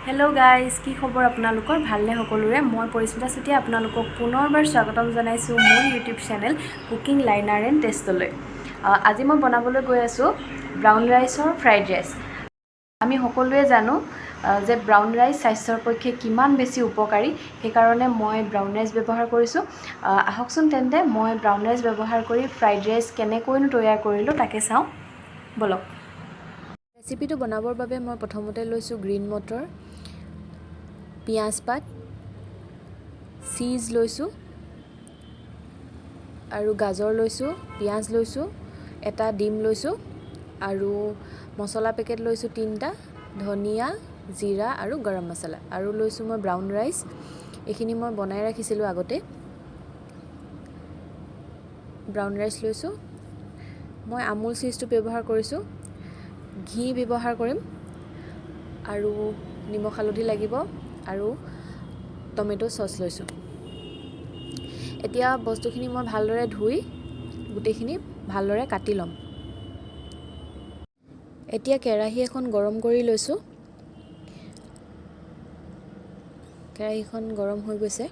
Hello' guys, কি খবৰ আপোনালোকৰ? ভালনে সকলোৰে? মই পৰিস্মিতা চুতীয়া আপোনালোকক পুনৰবাৰ স্বাগতম জনাইছোঁ মোৰ YouTube channel cooking liner and টেষ্টলৈ। আজি মই বনাবলৈ গৈ আছোঁ ব্ৰাউন ৰাইচৰ ফ্ৰাইড ৰাইচ। আমি সকলোৱে জানো যে ব্ৰাউন ৰাইচ স্বাস্থ্যৰ পক্ষে কিমান বেছি উপকাৰী, সেইকাৰণে মই ব্ৰাউন ৰাইচ ব্যৱহাৰ কৰিছোঁ। আহকচোন তেন্তে মই ব্ৰাউন ৰাইচ ব্যৱহাৰ কৰি ফ্ৰাইড ৰাইচ কেনেকৈনো তৈয়াৰ কৰিলোঁ তাকে চাওঁ ব'লক। ৰেচিপিটো বনাবৰ বাবে মই প্ৰথমতে লৈছোঁ গ্ৰীণ মটৰ, পিঁয়াজ পাত, চীজ লৈছোঁ আৰু গাজৰ লৈছোঁ, পিঁয়াজ লৈছোঁ, এটা ডিম লৈছোঁ আৰু মছলা পেকেট লৈছোঁ 3টা, ধনিয়া, জিৰা আৰু গৰম মছলা, আৰু লৈছোঁ মই ব্ৰাউন ৰাইচ। এইখিনি মই বনাই ৰাখিছিলোঁ আগতে। ব্ৰাউন ৰাইচ লৈছোঁ, মই আমুল চীজটো ব্যৱহাৰ কৰিছোঁ, ঘি ব্যৱহাৰ কৰিম আৰু নিমখ হালধি লাগিব আৰু টমেট' চচ লৈছোঁ। এতিয়া বস্তুখিনি মই ভালদৰে ধুই গোটেইখিনি ভালদৰে কাটি ল'ম। এতিয়া কেৰাহী এখন গৰম কৰি লৈছোঁ। কেৰাহীখন গৰম হৈ গৈছে।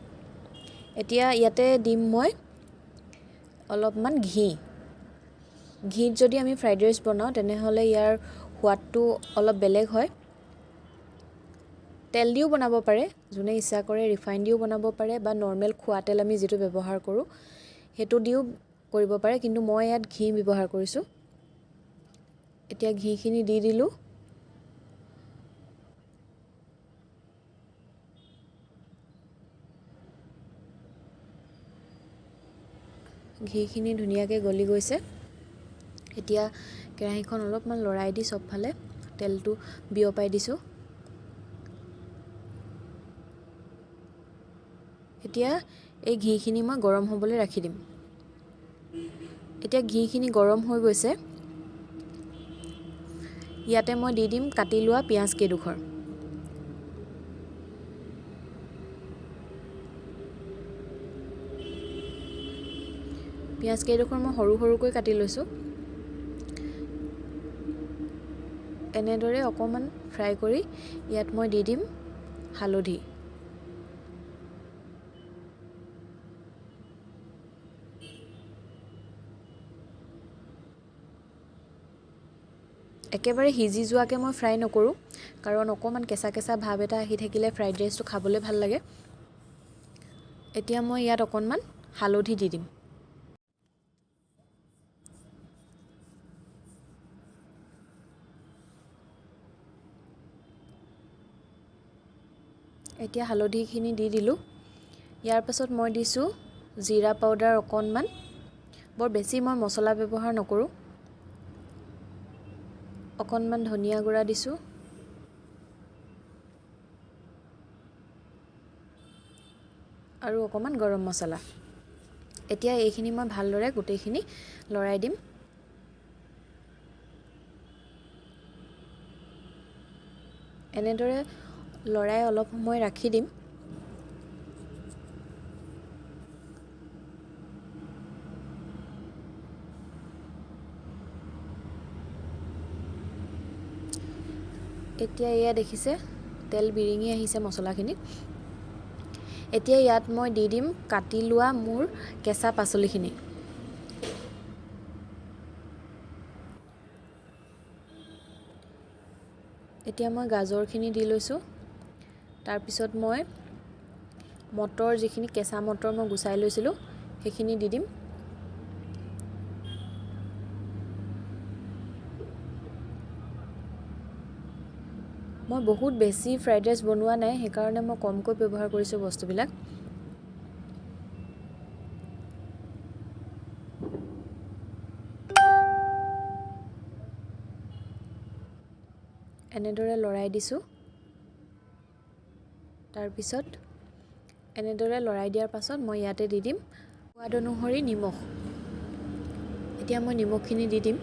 এতিয়া ইয়াতে দিম মই অলপমান ঘি। ঘিত যদি আমি ফ্ৰাইড ৰাইচ বনাওঁ তেনেহ'লে ইয়াৰ সোৱাদটো অলপ বেলেগ হয়। তেল দিও বনাব পাৰে, যোনে ইচ্ছা কৰে ৰিফাইন দিও বনাব পাৰে বা নৰ্মেল খোৱা তেল আমি যিটো ব্যৱহাৰ কৰোঁ সেইটো দিও কৰিব পাৰে, কিন্তু মই ইয়াত ঘি ব্যৱহাৰ কৰিছোঁ। এতিয়া ঘিখিনি দি দিলোঁ। ঘিখিনি ধুনীয়াকৈ গলি গৈছে। এতিয়া কেৰাহীখন অলপমান লৰাই দি চবফালে তেলটো বিয়পাই দিছোঁ। এতিয়া এই ঘিখিনি মই গৰম হ'বলৈ ৰাখি দিম। এতিয়া ঘিখিনি গৰম হৈ গৈছে। ইয়াতে মই দি দিম কাটি লোৱা পিঁয়াজ কেইডোখৰ। পিঁয়াজ কেইডোখৰ মই সৰু সৰুকৈ কাটি লৈছোঁ। এনেদৰে অকণমান ফ্ৰাই কৰি ইয়াত মই দি দিম হালধি। একেবাৰে সিজি যোৱাকৈ মই ফ্ৰাই নকৰোঁ, কাৰণ অকণমান কেঁচা কেঁচা ভাৱ এটা আহি থাকিলে ফ্ৰাইড ৰাইচটো খাবলৈ ভাল লাগে। এতিয়া মই ইয়াত অকণমান হালধি দি দিম। এতিয়া হালধিখিনি দি দিলোঁ। ইয়াৰ পাছত মই দিছোঁ জিৰা পাউডাৰ অকণমান। বৰ বেছি মই মছলা ব্যৱহাৰ নকৰোঁ। অকণমান ধনিয়া গুড়া দিছোঁ। আৰু অকণমান গৰম মছলা। এতিয়া এইখিনি মই ভালদৰে গোটেইখিনি লৰাই দিম। এনেদৰে লৰাই অলপ সময় ৰাখি দিম। এতিয়া এয়া দেখিছে তেল বিৰিঙি আহিছে মছলাখিনিত। এতিয়া ইয়াত মই দি দিম কাটি লোৱা মোৰ কেঁচা পাচলিখিনি। এতিয়া মই গাজৰখিনি দি লৈছোঁ। তাৰপিছত মই মটৰ, যিখিনি কেঁচা মটৰ মই গুচাই লৈছিলোঁ সেইখিনি দি দিম। মই বহুত বেছি ফ্ৰাইড ৰাইচ বনোৱা নাই, সেইকাৰণে মই কমকৈ ব্যৱহাৰ কৰিছোঁ বস্তুবিলাক। এনেদৰে লৰাই দিছোঁ। তাৰপিছত এনেদৰে লৰাই দিয়াৰ পাছত মই ইয়াতে দি দিম সোৱাদ অনুসৰি নিমখ। এতিয়া মই নিমখখিনি দি দিম।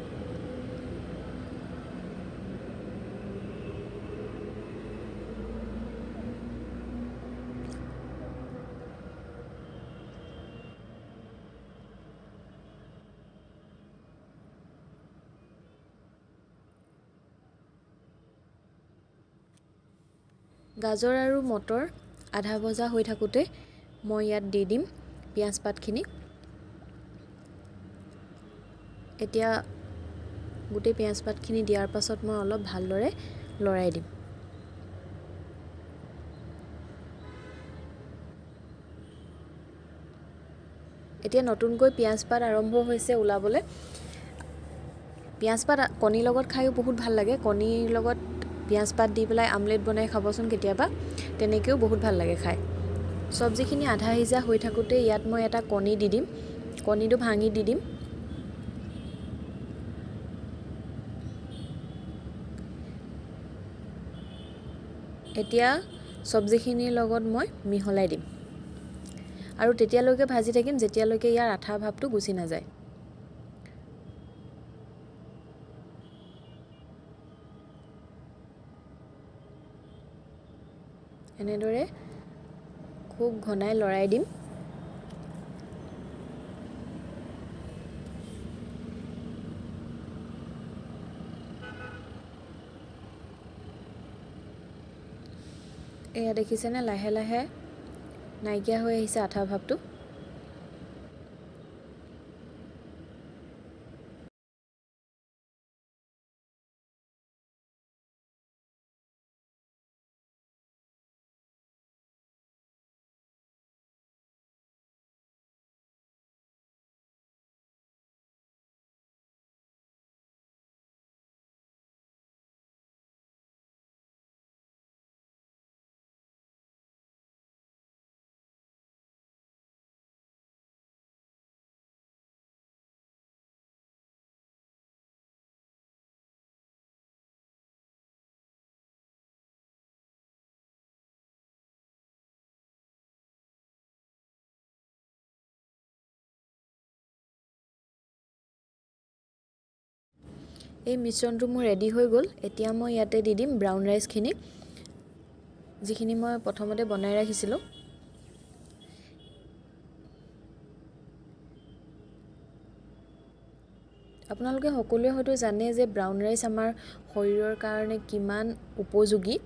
গাজৰ আৰু মটৰ আধা ভজা হৈ থাকোঁতে মই ইয়াত দি দিম পিঁয়াজ পাতখিনি। এতিয়া গোটেই পিঁয়াজ পাতখিনি দিয়াৰ পাছত মই অলপ ভালদৰে লৰাই দিম। এতিয়া নতুনকৈ পিঁয়াজ পাত আৰম্ভ হৈছে ওলাবলৈ। পিঁয়াজ পাত কণীৰ লগত খায়ো বহুত ভাল লাগে। কণীৰ লগত পিঁয়াজ পাত দি পেলাই আমলেট বনাই খাবচোন কেতিয়াবা, তেনেকৈও বহুত ভাল লাগে খাই। চব্জিখিনি আধা সিজা হৈ থাকোঁতে ইয়াত মই এটা কণী দি দিম। কণীটো ভাঙি দি দিম। এতিয়া চব্জিখিনিৰ লগত মই মিহলাই দিম আৰু তেতিয়ালৈকে ভাজি থাকিম যেতিয়ালৈকে ইয়াৰ আঠা ভাৱটো গুচি নাযায়। এনেদৰে খুব ঘনাই লৰাই দিম। এয়া দেখিছেনে, লাহে লাহে নাইকিয়া হৈ আহিছে আঠা ভাৱটো। এই মিশ্ৰণটো মোৰ ৰেডি হৈ গ'ল। এতিয়া মই ইয়াতে দি দিম ব্ৰাউন ৰাইচখিনি, যিখিনি মই প্ৰথমতে বনাই ৰাখিছিলোঁ। আপোনালোকে সকলোৱে হয়তো জানে যে ব্ৰাউন ৰাইচ আমাৰ শৰীৰৰ কাৰণে কিমান উপযোগী,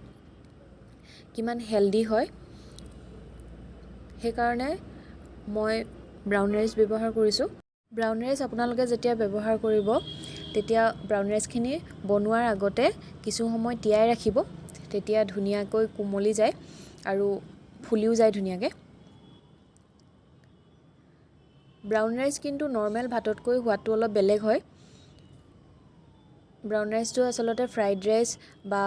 কিমান হেল্ডি হয়। সেইকাৰণে মই ব্ৰাউন ৰাইচ ব্যৱহাৰ কৰিছোঁ। ব্ৰাউন ৰাইচ আপোনালোকে যেতিয়া ব্যৱহাৰ কৰিব তেতিয়া ব্ৰাউন ৰাইচখিনি বনোৱাৰ আগতে কিছু সময় তিয়াই ৰাখিব, তেতিয়া ধুনীয়াকৈ কোমলি যায় আৰু ফুলিও যায় ধুনীয়াকৈ। ব্ৰাউন ৰাইচ কিন্তু নৰ্মেল ভাততকৈ সোৱাদটো অলপ বেলেগ হয়। ব্ৰাউন ৰাইচটো আচলতে ফ্ৰাইড ৰাইচ বা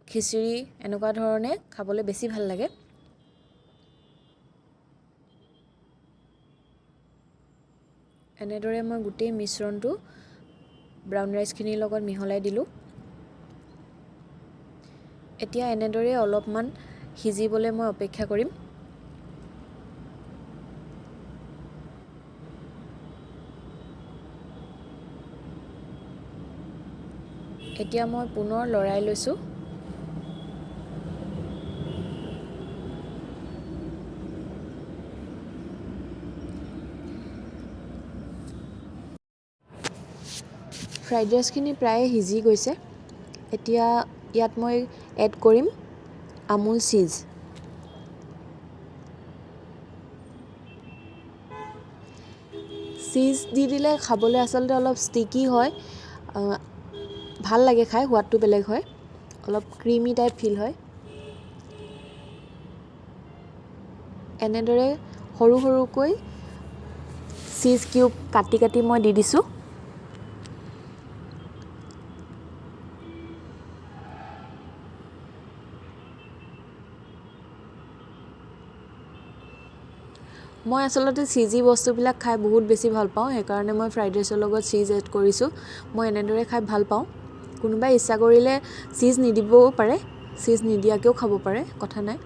খিচিৰি এনেকুৱা ধৰণে খাবলৈ বেছি ভাল লাগে। এনেদৰে মই গোটেই মিশ্ৰণটো ব্ৰাউন ৰাইচখিনিৰ লগত মিহলাই দিলোঁ। এতিয়া এনেদৰে অলপমান সিজিবলৈ মই অপেক্ষা কৰিম। এতিয়া মই পুনৰ লৰাই লৈছোঁ। ফ্ৰাইড ৰাইচখিনি প্ৰায়ে সিজি গৈছে। এতিয়া ইয়াত মই এড কৰিম আমুল চীজ। চীজ দি দিলে খাবলৈ আচলতে অলপ ষ্টিকি হয়, ভাল লাগে খাই, সোৱাদটো বেলেগ হয়, অলপ ক্ৰিমি টাইপ ফিল হয়। এনেদৰে সৰু সৰুকৈ চীজ কিউব কাটি কাটি মই দি দিছোঁ। মই আচলতে চীজি বস্তুবিলাক খাই বহুত বেছি ভাল পাওঁ, সেইকাৰণে মই ফ্ৰাইড ৰাইচৰ লগত চীজ এড কৰিছোঁ। মই এনেদৰে খাই ভাল পাওঁ। কোনোবাই ইচ্ছা কৰিলে চীজ নিদিবও পাৰে, চীজ নিদিয়াকৈও খাব পাৰে, কথা নাই,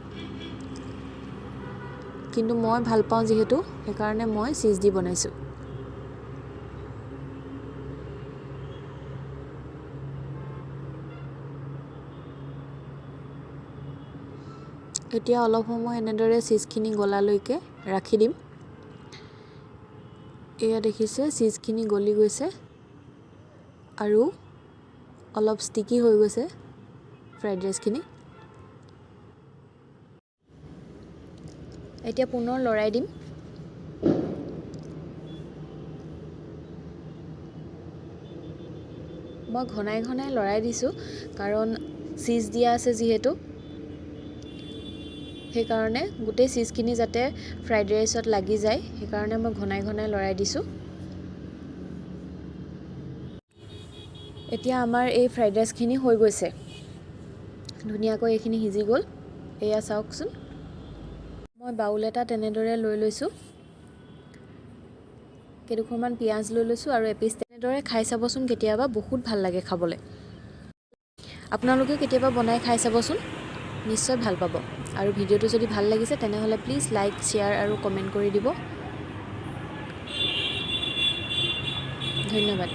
কিন্তু মই ভাল পাওঁ যিহেতু, সেইকাৰণে মই চীজ দি বনাইছোঁ। এতিয়া অলপ সময় এনেদৰে চীজখিনি গলালৈকে ৰাখি দিম। এয়া দেখিছে চীজখিনি গলি গৈছে আৰু অলপ ষ্টিকি হৈ গৈছে ফ্ৰাইড ৰাইচখিনি। এতিয়া পুনৰ লৰাই দিম। মই ঘনাই ঘনাই লৰাই দিছোঁ, কাৰণ চীজ দিয়া আছে যিহেতু, সেইকাৰণে গোটেই চীজখিনি যাতে ফ্ৰাইড ৰাইচত লাগি যায়, সেইকাৰণে মই ঘনাই ঘনাই লৰাই দিছোঁ। এতিয়া আমাৰ এই ফ্ৰাইড ৰাইচখিনি হৈ গৈছে, ধুনীয়াকৈ এইখিনি সিজি গ'ল। এয়া চাওকচোন, মই বাউল এটা তেনেদৰে লৈ লৈছোঁ, কেইডোখৰমান পিঁয়াজ লৈ লৈছোঁ আৰু এপিচ। তেনেদৰে খাই চাবচোন কেতিয়াবা, বহুত ভাল লাগে খাবলৈ। আপোনালোকেও কেতিয়াবা বনাই খাই চাবচোন, নিশ্চয় ভাল পাব। আৰু ভিডিঅ'টো যদি ভাল লাগিছে তেনেহ'লে প্লিজ লাইক, শ্বেয়াৰ আৰু কমেণ্ট কৰি দিব। ধন্যবাদ।